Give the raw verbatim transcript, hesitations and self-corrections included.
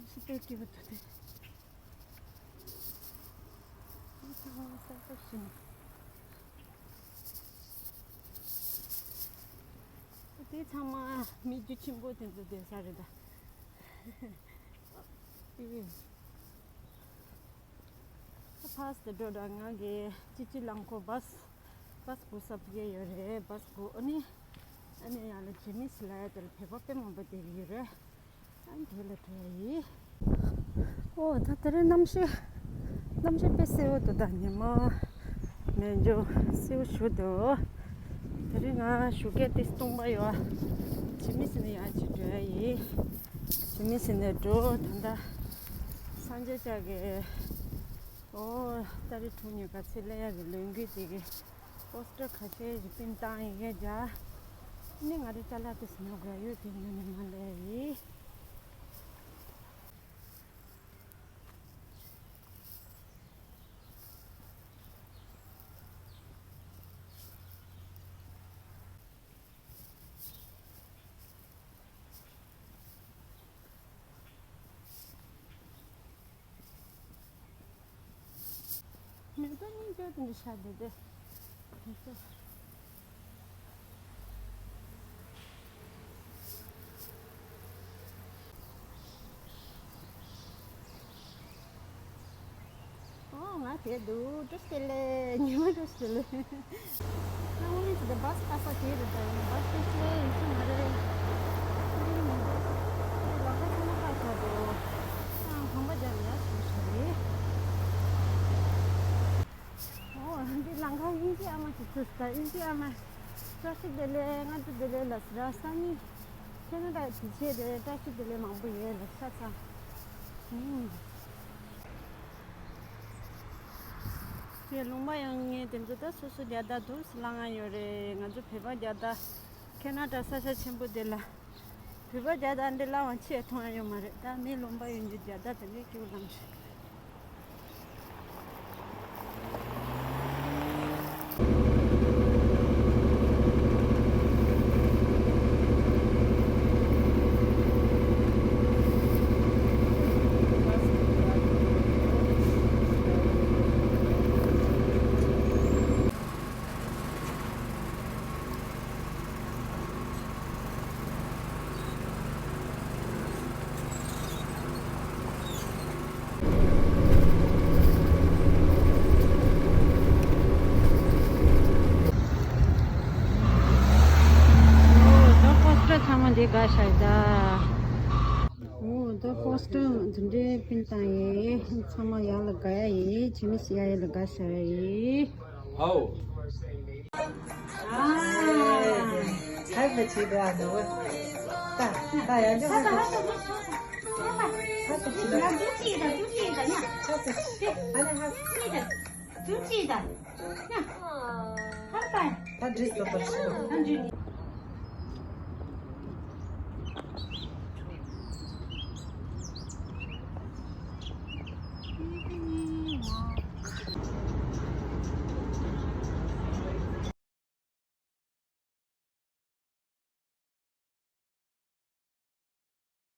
ཕྱི་པའི་སྐྱིད་པོ་འདུག་སྟེ། ཨ་ཚང་མ་གསར་པ་བཞིན། དེ་ཚང་མ་མི་རྒྱུ་ཆེན་པོ་དེ་ཚོ་བསྡད་ས་རེད་ད། ཨེ། ཕར་དེ་འགྲོ་འདྲ་ང་གི་ཅི་ཅི་རླངས་འཁོར་བཱས། བཱས་སྒུག་ས་ཕ་གི་ཡོད་རེད། བཱས་སྒུག་ཨ་ནི། ཨ་ནི་ཡང་ལ་ཇི་མི་སི་ལ་ཡ་དེ་ལ་བོད་པ་དཔེ་མང་པོ་བསྡད་ཀྱི་ཡོད་རེད། ཨ་ནི་དེ་ལ་འགྲོ་ཡ་ཡིན། ཨོ་ད་དེ་རིང་གནམ་གཤིས། གནམ་གཤིས་དཔེ་བསིལ་པོ་འདུག་ད་ཉི་མ་མེ་འཇོ་བསིལ་པོ་ཞུ་འདུག་དེ་རིང་ང་ཞོགས་ཀས་ཏོག་ཙམ་སྟོང་པ་ཡོད། ཇི་མི་སི་ནས་ཡར་ཅིག་འགྲོ་ཡ་ཡིན། ཇི་མི་སི་ནས་འགྲོ་ད་ལྟ་སངས་རྒྱས་ལྕགས་ཀྱི། ཨོ། ཏ་རིག་དྲུག་ཉི་ཤུ་རྩ་གཅིག་སླེབས་ཡག་གི་ལས་འགུལ་དེ་གི་པོ་སི་ཊར་ཁ་ཤས་ཤིག་པིན་བཏང་ཡི་གེ་བརྒྱབ། ནི་ང་རེ་ཅ་ལག་དེ་སྣོ་ག་ཡོད་དེ་ཉོ་ནས་མ་སླེབས་ཡིན། མེ་ཏོག་སྙིང་རྗེ་དེ་འདྲ་ཤར་བསྡད་དེ། མེ་ཏོག་ཨོ། ང་དེ་འདུག་བཀྲ་ཤིས་བདེ་ལེགས། ཉི་མ་བཀྲ་ཤིས་བདེ་ལེགས། ང་དངོས་གནས་ཀྱི་བཱས་ཁ་ས་དེ་རེད་ད། བཱས་དེ་ཤེས་ཡིན་གྱི་མ་རེད། ཨ་རི་མི་འདུག་ཨ་རི་ལམ་ཁ་ཚང་མ་ཁ་ཆག་འདུག་ཨང་གོམ་པ་རྒྱག་ཡག་ཞིག་ཞིག་རེད། ཨོ། འདི་ལམ་ཁ་དབྱིན་ཇི་ཨ་མ་ཞིག་ཚུད་ད། དབྱིན་ཇི་ཨ་མ། བཀྲ་ཤིས་བདེ་ལེགས། སྔ་དྲོ་བདེ་ལེགས་ལ་ཟེར་ར། སང་ཉིན་ཁེ་ན་ཌ་དུས་ཆེན་རེད། བཀྲ་ཤིས་བདེ་ལེགས་མང་པོ་ཡོད་ལ་ཤ་ཚ། ཨུམ། དེ་ལུང་པ་ཡོང་མཁན་དེ་ཚོ་ད་སོ་སོ་རྒྱལ་དར་འདུག་སེ་བསླངས་ཡོད་རེད། ང་ཚོ་བོད་པ་རྒྱལ་དར། ཁེ་ན་ཌ་ས་ཆ་ཆེན་པོ་དེ་ལ། བོད་པ་རྒྱལ་དར་འདི་བསླངས་པ་ཆེས་མཐོང་ཡ་ཡོད་མ་རེད། ད་མི་ལུང་པ་ཡོང་རྒྱུ་རྒྱལ་དར་དེ་འདྲའི་སྐྱིད་པོ་བསླངས་ཤག་ཨོ། ད་པོ་སི་ཊར་ཚང་མ་འདི་དགའ་ཤག་ད། ཨོ། ད་པོ་སི་ཊར་འདི་འདྲའི་པིན་བཏང་ཡིན། ཚང་མ་ཡག་ལ་དགའ་ཡ་ཡིན། ཇི་མི་སི་ཡག་ཡ་ལ་དགའ་ཤག་ཡིན། ཧའོ། ཨ། ཧ་ཧ་ཅི་ད་ནོ། ད་ད་ཡ་ཇོ་ཧ་ཧ་ཧ་ཧ་ཧ་ཧ་ཧ་ཧ་ཧ་ཧ་ཧ་ཧ་ཧ་ཧ་ཧ་ཧ་ཧ་ཧ་ཧ་ད་འདྲིས་ཏོ་པར་ཤི་ཏོ།